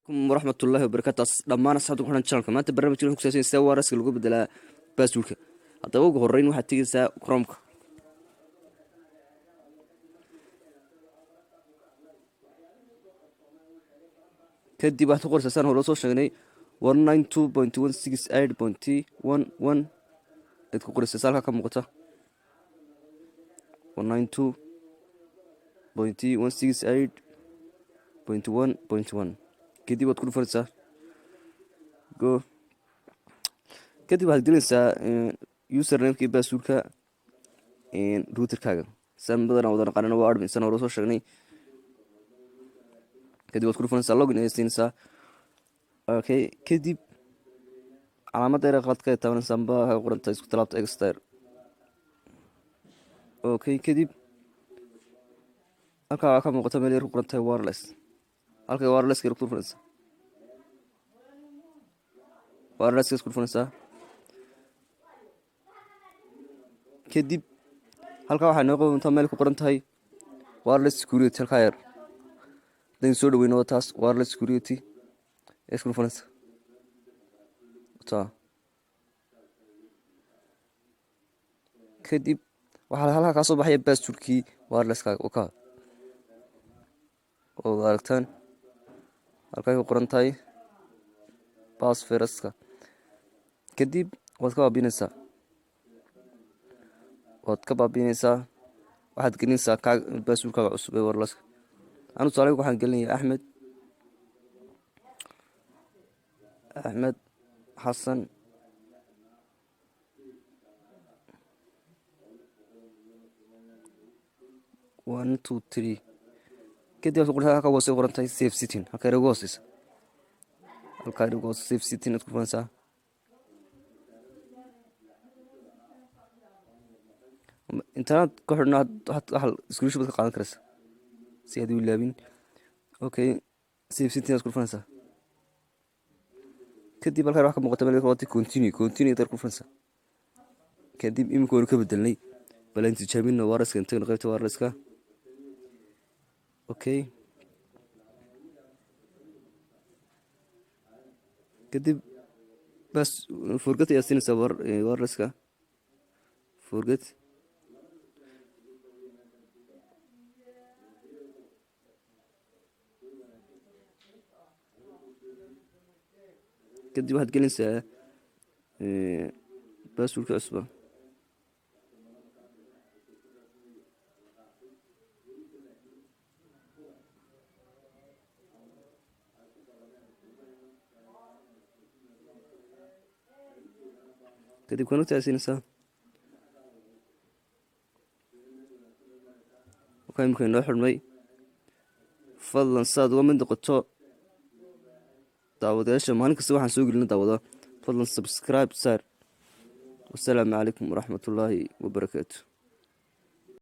Waraxmatullaahi wabarakaatu. Dhammaan asxaabta ku xiran channelka, maanta barnaamijka wuxuu ku saabsan yahay sida wirelesska lagu bedelaa passwordka. Haddaba, ugu horreyn waxaad tegeysaa Chromeka. Kadib waxaad ku qoraysaa, saan hore soo sheegnay, 192.168.1.1 ayaad ku qoraysaa, sa halkaa ka muuqata, 192.168.1.1. Kadib waad ku dhufanaysaa go. Kadib waxaad gelinaysaa usernamekii, passwordka routerkaaga. Saan badanaa wada naqaanana waa admin, saan hore soo sheegnay. Kadib waad ku dhufanaysaa, login ayaad siinaysaa. Okay, kadib calaamadda yar qaladka ay taabanaysaa amba waxay qorantahay isku talaabta extire. Okay, kadib halkaa waxaa ka muuqata meel yar ku qoran tahay wireless. Halka wirelesska yar ku dhufanaysaa, wirelesskaas ku dhufanaysaa. Kadib halkaa waxaa noo qabantaa meel ku qoran tahay wireless security. Halkaa yar hadayn soo dhaweyno, waa taas wireless security ee isku dhufanaysa taa. Kadib waxaa halkaa kaa soo baxaya passwordkii wirelesskaaga oo ka ood aragtaan halkay ku qoran tahay passphraseska. Kadib waad ka baabiinaysaa, waad ka baabiinaysaa. Waxaad gelinaysaa kaa passwordkaaga cusub ee wirelesska. Anu tusaale waxaan gelinayaa Axmed, Axmed Xasan 1 2 3. Kadib waad ku qortaa halka hoose qoran tahay save setting. Halka yar ugu hooseysa, halka yar ugu hoose save setting aad ku dhufanaysaa. Intaanaad ku xidhna, waxaad screenshot baad ka qaadan karaysaa si aad u ilaabin. Okay, save setting aad ku dhufanaysaa. Kadib halkan wax ka muuqata meel qoratay continue. Continue ayaad ku dhufanaysaa. Kadib iminka waynu ka bedelnay, bal aan tijaabino wirelesska. Intagno qaybta wirelesska. Okay, kadib bas forget ayaad siinaysaa wirelesska, forget. Kadib waxaad gelinaysaa passwordka cusba. Kadib connect ayaad siinaysaa. Wakaa imika inoo xidhmay. Fadlan, saad uga mid noqoto daawadayaasha maalin kasta waxaan soo gelina daawada, fadlan subscribe saar. Wasalaamu calaykum waraxmatullaahi wabarakaatu.